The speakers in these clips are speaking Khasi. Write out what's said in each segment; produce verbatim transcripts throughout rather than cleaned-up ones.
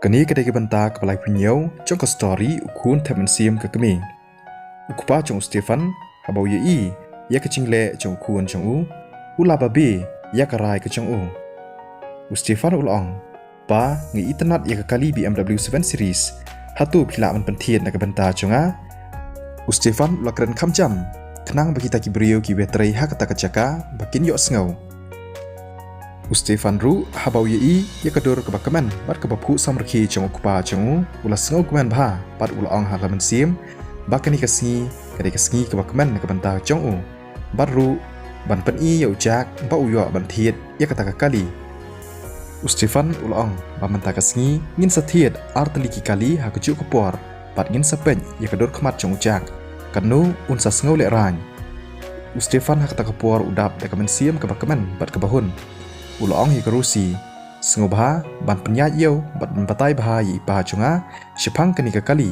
Kane ka dei ka bynta kaba laiphew hynñiew jong ka story U Khun Thep Mynsiem ka Kmie. U kpa jong u Stefan, haba u ïohi ïa ka jingleh jong u khun jong u, u la babe ïa ka rai ka jong u. U Stefan u la ong, "Pa, nga itynnad ïa ka kali B M W seven Series. Hato phi lah ban pynthied na ka bynta jong nga?" U Stefan u la kren kham jam, khnang ba kita ki briew kiba trei ha kata ka jaka ba kin ïohsngew. U Stefan ruh, haba u ïohi ïa ka dur kaba kmen bad kaba phuh samrkhie jong u kpa jong u, u la sngewkmen bha bad u la ong ha la mynsiem ba kane ka sngi ka dei ka sngi kaba kmen na ka bynta jong u, bad ruh ban pyni ïa u Jack ba u ïoh ban thied ïa kata ka kali. U Stefan u la ong ba mynta ka sngi ngin sa thied artylli ki kali ha kajuh ka por, bad ngin sa peit ïa ka dur khmat jong u Jack, katno un sa sngewlehraiñ. U Stefan ha kata ka por u dap da ka mynsiem kaba kmen bad kaba hun. U la ong ïa ka Rosie, "Sngewbha ban pynïaid ïew bad ban batai bha ïa i pa jong nga shaphang kane ka kali."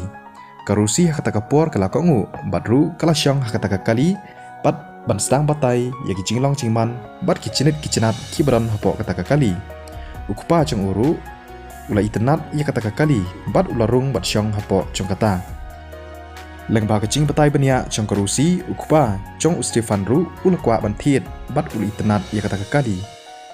Ka Rosie ha kata ka por ka la kohnguh bad ruh ka la shong ha kata ka kali, bad ban sdang batai ïa ki jinglong jingman bad ki jingit ki jingat kiba don hapoh kata ka kali. U kpa jong u ruh u la itynnad ïa kata ka kali bad u la rung bad shong hapoh jong kata. Lyngba ka jingbatai bniah jong ka Rosie, u kpa jong u Stefan ruh u la kwah ban thied bad u la itynnad ïa kata ka kali.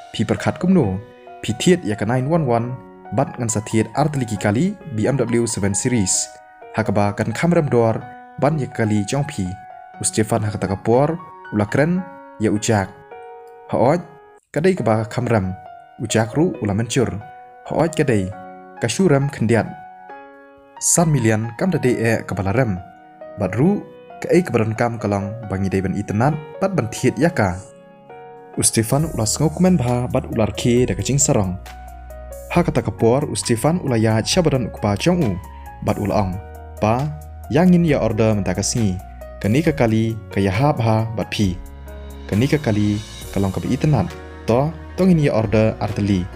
"Phi pyrkhat kumno? Phi thied ïa ka nine one one bad ngan sa thied artylli ki kali B M W seven Series, ha kaba kan kham rem dor ban ïa ka kali jong phi." U Stefan ha kata ka por u la kren ïa u Jack, "Hooid, ka dei kaba kham rem." U Jack ruh u la mynjur, "Hooid ka dei, ka shu rem khyndiat. San million kam da dei eh kaba la rem. Bad ruh, kaei kaba donkam ka long ba ngi dei ban itynnad bad ban thied ïa ka." U Stefan u la sngewkmen bha bad u la rkhie da ka jingsarong. Ha kata ka por u Stefan u la ïaid sha ba don u kpa jong u bad u la ong, "Pa, ïa ngin ïa order mynta ka sngi. Kane ka kali ka ïahap bha bad phi. Kane ka kali ka long kaba itynnad. To, to ngin ïa order artylli."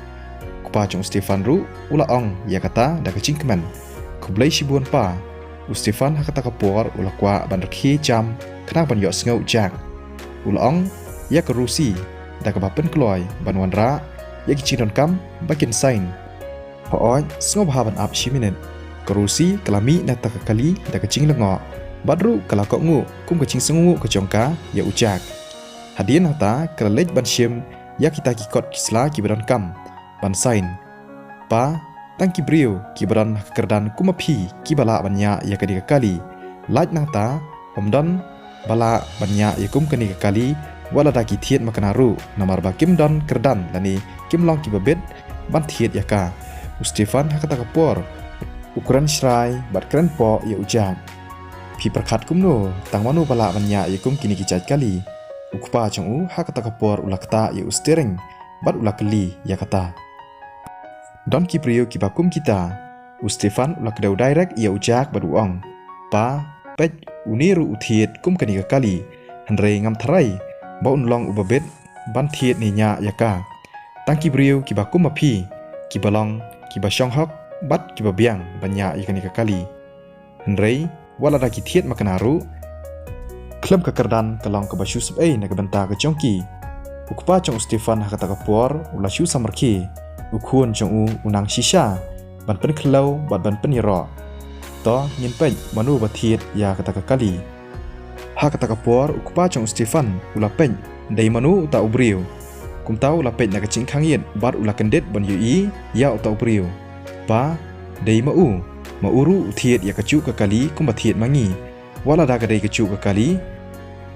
U kpa jong u Stefan ruh u la ong ïa kata da ka jingkmen, "Khublei shibun pa." U Stefan ha kata ka por u la kwah ban rkhie jam khnang ban ïohsngew u Jack. U la ong ïa ka Rosie da kaba pynkloi ban wanrah ïa ki jingdonkam ba kin sign. "Hooid, sngewbha ban ap shi minit." Ka Rosie ka la mih na kata ka kali da ka jinglyngngoh, bad ruh ka la kohnguh kum ka jingsngewnguh ka jong ka ïa u Jack. Hadien nangta ka la leit ban shim ïa kita ki kot ki sla kiba donkam ban sign. "Pa, tang ki briew kiba don ha ka kyrdan kum ma phi kiba lah ban ñiah ïa kane ka kali. Lait nangta ym don ba lah ban ñiah ïa kum kane ka kali, wat lada ki thied makna ruh, namar ba kim don kyrdan lane kim long kiba bit ban thied ïa ka." U Stefan ha kata ka por u kren shrai bad kren poh ïa u Jack, "Phi pyrkhat kumno, tang mano ba lah ban ñiah ïa kum kine ki jait kali?" U kpa jong u ha kata ka por u la ktah ïa u steering bad u la kylli ïa kata. "Don ki briew kiba kum kita." U Stefan u la kdew direct ïa u Jack bad u ong, "Pa, peit, une ruh u thied kum kane ka kali, hynrei ngam tharai ba un long uba bit ban thied ne ñiah ïa ka. Tang ki briew kiba kum ma phi, kiba long kiba shong hok bad kiba biang ban ñiah ïa kane ka kali. Hynrei wat lada ki thied makna ruh, khlem ka kyrdan ka long kaba shu sep ei na ka bynta ka jong ki." U kpa jong u Stefan ha kata ka por u la shu samrkhie, u khun jong u u nang shisha ban pynkhyllew bad ban pynïaroh, "To ngin peit mano ba thied ïa kata ka kali." Ha kata ka por u kpa jong u Stefan u la peit dei mano uta u briew. Kumta u la peit na ka jingkhang ïit bad u la kyndit ban ïohi ïa uta u briew. "Pa, dei ma u, ma u ruh u thied ïa kajuh ka kali kumba thied ma ngi. Wat lada ka dei kajuh ka kali,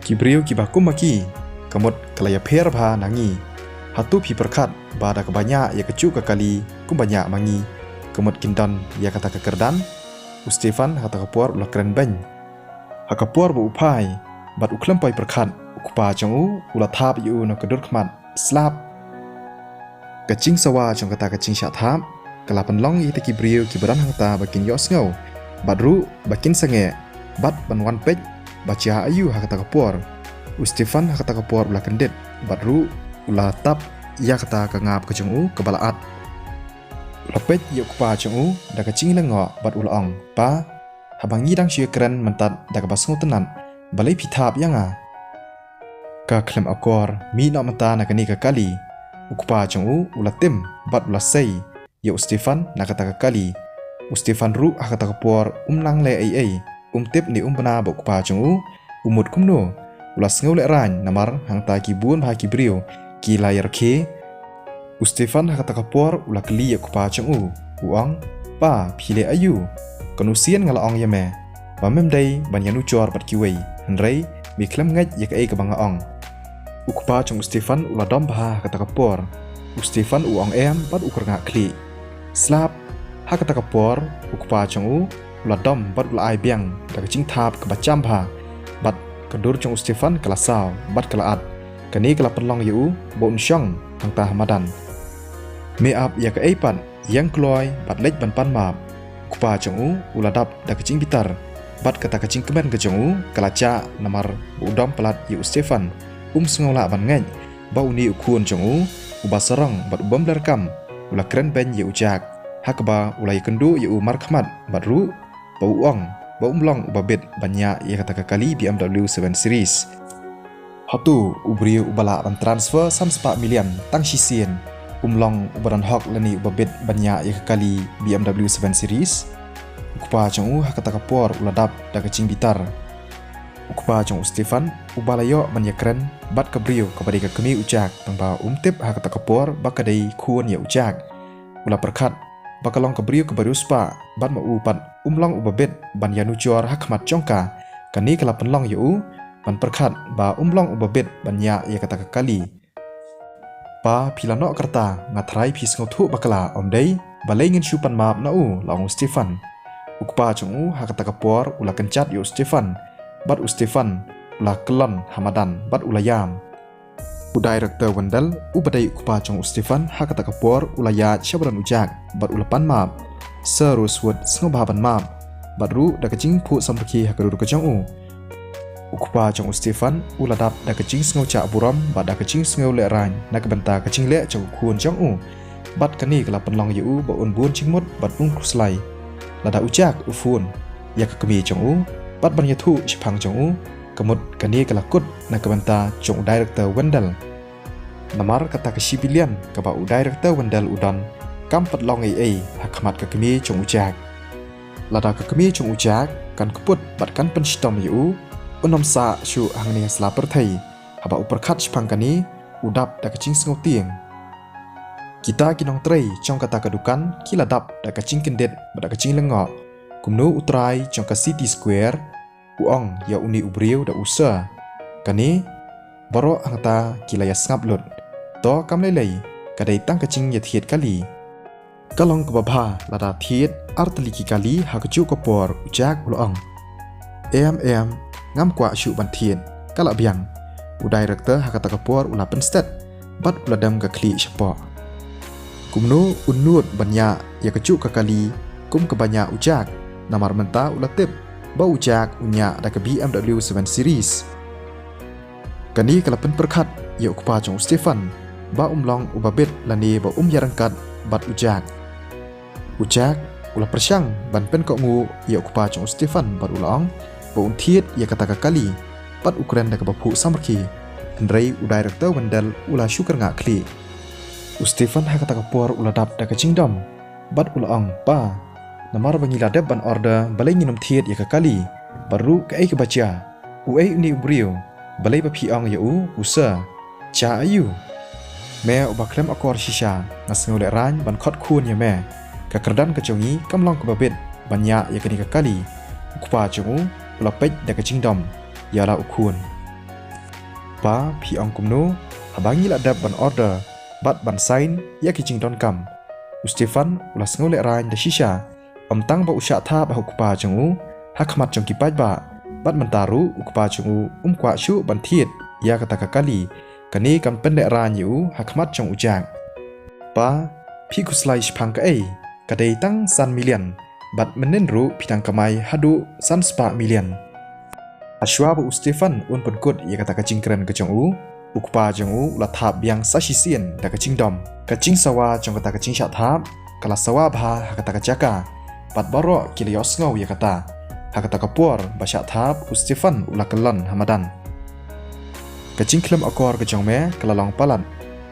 ki briew kiba kum ma ki, ka mut ka la ïapher bha na ngi. Hato phi pyrkhat ba da kaba ñiah ïa kajuh ka kali kumba ñiah ma ngi, ka mut kin don ïa kata ka kyrdan?" U Stefan ha kata ka por u la kren beiñ. Ha ka por ba u phai bad u khlem poi pyrkhat, u kpa jong u u la thap ïa u na ka dur khmat slap. Ka jingsawa jong kata ka jingshah thap ka la pynlong ïa kita ki briew kiba don hangta ba kin ïohsngew bad ruh ba kin sangeh bad ban wan peit ba jia aïu ha kata ka por. U Stefan ha kata ka por u la kyndit bad ruh u la tap ïa kata ka ngap ka jong u kaba la at. U la peit ïa u kpa jong u da ka jinglyngngoh bad u la ong, "Pa, haba ngi dang shu ïakren mynta da kaba sngewtynnat, balei phi thap ïa nga? Ka khlem akor, mih noh mynta na kane ka kali." U kpa jong u u la tim bad u la sei ïa u Stefan na kata ka kali. U Stefan ruh ha kata ka por um nang leh ei ei, um tip ne um bna ba u kpa jong u u mut kumno. U la sngew lehraiñ namar hangta ki bun bha ki briew ki la ïarkhie. U Stefan ha kata ka por u la kylli ïa u kpa jong u, u ong, "Pa, phi leh aïu? Kano sien nga la ong ïa me ba mem dei ban ïanujor bad kiwei, hynrei me khlem ngeit ïa kaei kaba nga ong." U kpa jong u Stefan u la dom bha ha kata ka por. U Stefan u ong em bad u kyrngah khlieh. Slap, ha kata ka por u kpa jong u u la dom bad u la ai biang da ka jingthap kaba jam bha, bad ka dur jong u Stefan ka la saw bad ka la at. Kane ka la pynlong ïa u ba un shong hangta ha madan. Me ap ïa kaei pat, ïeng kloi bad leit ban pan map. U kpa jong u u la dap da ka jingbitar, bad kata ka jingkmen ka jong u ka la jah namar ba u dom palat ïa u Stefan. Um sngew lah ban ngeit ba une u khun jong u uba sarong bad u bym leh kam u la kren beiñ ïa u Jack, ha kaba u la ïakynduh ïa u markhmat bad ruh ba u ong ba um long uba bit ban ñiah ïa kata ka kali B M W seven Series. Hato u briew uba lah ban transfer san spah million tang shisien um long uba don hok lane uba bit ban ñiah ïa ka kali B M W seven Series? U kpa jong u ha kata ka por u la dap da ka jingbitar. U kpa jong u Stefan uba la ïoh ban ïakren bad ka briew kaba dei ka kmie u Jack, tang ba um tip ha kata ka por ba ka dei khun ïa u Jack, u la pyrkhat ba ka long ka briew kaba riewspah bad ma u pat um long uba bit ban ïanujor ha khmat jong ka. Kane ka la pynlong ïa u ban pyrkhat ba um long uba bit ban ñiah ïa kata ka kali. "Pa, phi la noh ka rta, nga tharai phi sngewthuh bakla, ym dei? Balei ngin shu pan map na u?" la ong u Stefan. U kpa jong u ha kata ka por u la kynjat ïa u Stefan, bad u Stefan u la kyllon ha madan bad u la ïam. U Director Wendell uba dei u kpa jong u Stefan ha kata ka por u la ïaid sha madan u Jack bad u la pan map. Sir Rosewood sngewbha ban map, bad ruh da ka jingphuh samrkhie ha ka dur ka jong u. U kpa jong u Stefan u la dap da ka jingsngewjah burom bad da ka jingsngew lehraiñ na ka bynta ka jingleh jong u khun jong u. Bad kane ka la pynlong ïa u ba un bun jingmut bad un khuslai. Lada u Jack u phone ïa ka kmie jong u bad ban ïathuh shaphang jong u, ka mut kane ka la kut na ka bynta jong u Director Wendell. Namar kata ka shi billion kaba u Director Wendell u don kam pat long ei ei ha khmat ka kmie jong u Jack. Lada ka kmie jong u Jack kan kput bad kan pynshitom ïa u, un ym sah shuh hangne ha sla pyrthei. Haba u pyrkhat shaphang kane, u dap da ka jingsngewtieng. Kita ki nongtrei jong kata ka dukan ki la dap da ka jingkyndit bad da ka jinglyngngoh. Kumno u trai jong ka City Square u ong ïa une u briew da u sir. Kane baroh hangta ki la ïa sngap lut. To kam lei lei, ka dei tang ka jingïathied kali. Ka long kaba bha lada thied artylli ki kali ha kajuh ka por, u Jack u la ong. Em em, ngam kwah shuh ban thied, ka la biang. U Director ha kata ka por u la pynstet bad u la dem ka khlieh shapoh. Kumno un nud ban ñiah ïa kajuh ka kali kum kaba ñiah u Jack, namar mynta u la tip ba u Jack u ñiah da ka B M W seven Series. Kane ka la pynpyrkhat ïa u kpa jong u Stefan ba um long uba bit lane ba um ïaryngkat bad u Jack. U Jack u la pyrshang ban pynkohnguh ïa u kpa jong u Stefan bad u la ong ba un thied ïa kata ka kali bad u kren da kaba phuh samrkhie. Hynrei u Director Wendell u la shu kyrngah khlieh. U Stefan ha kata ka por u la dap da ka jingdom bad u la ong, "Pa, namar ba ngi la dep ban order, balei ngin ym thied ïa ka kali? Bad ruh kaei kaba jia? Uei une u briew? Balei ba phi ong ïa u u sir? Jia aïu? Me uba khlem akor shisha, nga sngew lehraiñ ban khot khun ïa me. Ka kyrdan ka jong ngi kam long kaba bit ban ñiah ïa kane ka kali." U kpa jong u u la peit da ka jingdom ïa la u khun. "Pa, phi ong kumno? Haba ngi la dep ban order bad ban sign ïa ki jingdonkam." U Stefan u la sngew lehraiñ da shisha. Ym tang ba u shah thap ha u kpa jong u ha khmat jong ki paidbah, bad mynta ruh u kpa jong u um kwah shuh ban thied ïa kata ka kali. Kane kan pynlehraiñ ïa u ha khmat jong u Jack. "Pa, phi khuslai shaphang kaei? Ka dei tang san million, bad mynnin ruh phi dang kamai haduh san spah million." Hashwa ba u Stefan un pynkut ïa kata ka jingkren ka jong u, u kpa jong u u la thap biang sa shisien da ka jingdom. Ka jingsawa jong kata ka jingshah thap ka la sawa bha ha kata ka jaka, bad baroh ki la ïohsngew ïa kata. Ha kata ka por ba shah thap, u Stefan u la kyllon ha madan. "Ka jingkhlem akor ka jong me ka la long palat.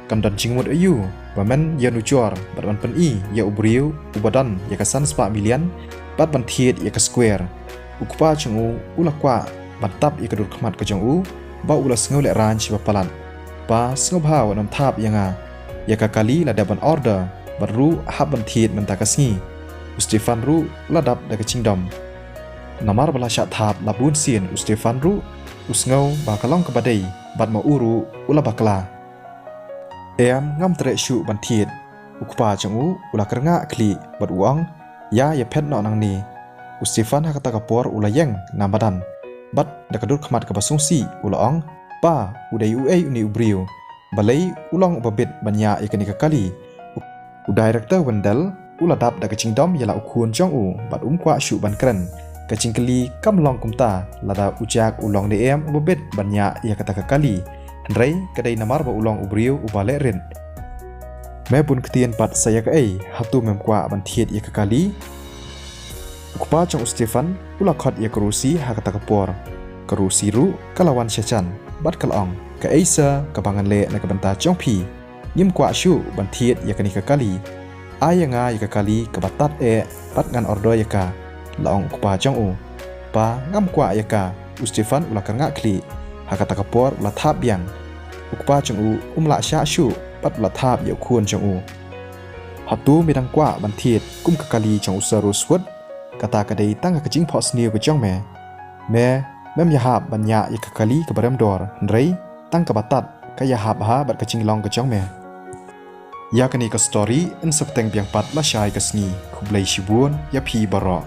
Kan don jingmut aïu? ba men ïanujor bad ban pyni ïa u briew uba don ïa ka san spah million bad ban thied ïa ka square. U kpa jong u u la kwah ban tap ïa ka dur khmat ka jong u ba u la sngew lehraiñ shiba palat. Pa, sngewbha wat nym thap ïa nga. Ïa ka kali la dep ban order bad ruh hap ban thied mynta ka sngi. U Stefan ruh u la dap da ka jingdom. Namar ba la shah thap la bun sien, u Stefan ruh u sngew ba ka long kaba dei bad ma u ruh u la bakla. Em, ngam treh shuh ban thied. U kpa jong u u la kyrngah khlieh bad u ong, ïa, ïa phet noh nangne. U Stefan ha kata ka por u la ïeng na madan bad da ka dur khmat kaba sngewsih u la ong, pa, u dei uei une u briew? Balei u long uba bit ban ïa ïa kane ka kali? U director Wendell u la dap da ka jingdom ïa la u khun jong u bad um kwah shuh ban kren. Ka jingkylli kam long kumta lada u Jack u long ne em uba bit ban ïa ïa kata ka kali. Hynrei ka dei namar ba u long u briew uba leh rit. Me bun ktien pat sa ïa kaei, hato mem kwah ban thied ïa ka kali? U kpa jong u Stefan u la khot ïa ka Rosie ha kata ka por. Ka Rosie ruh ka la wan sha jan bad ka la ong, kaei sa kaba ngan leh na ka bynta jong phi? Ngim kwah shuh ban thied ïa kane ka kali. Ai ïa nga ïa ka kali kaba tad eh bad ngan order ïa ka, la ong u kpa jong u. Pa, ngam kwah ïa ka. U Stefan u la kyrngah khlieh. Ha kata ka por u la thap biang. U kpa jong u um lah shah shuh bad u la thap ïa u khun jong u. Hato me dang kwah ban thied kum ka kali jong u Sir Rosewood? Kata ka dei tang ka jingphohsniew ka jong me. Me, mem ïahap ban ïa ïa ka kali kaba rem dor, hynrei tang kaba tad ka ïahap ha bad ka jinglong ka jong me. Ïa kane ka story yn sa bteng biang pat lashai ka sngi. Khublei shibun ïa phi baroh.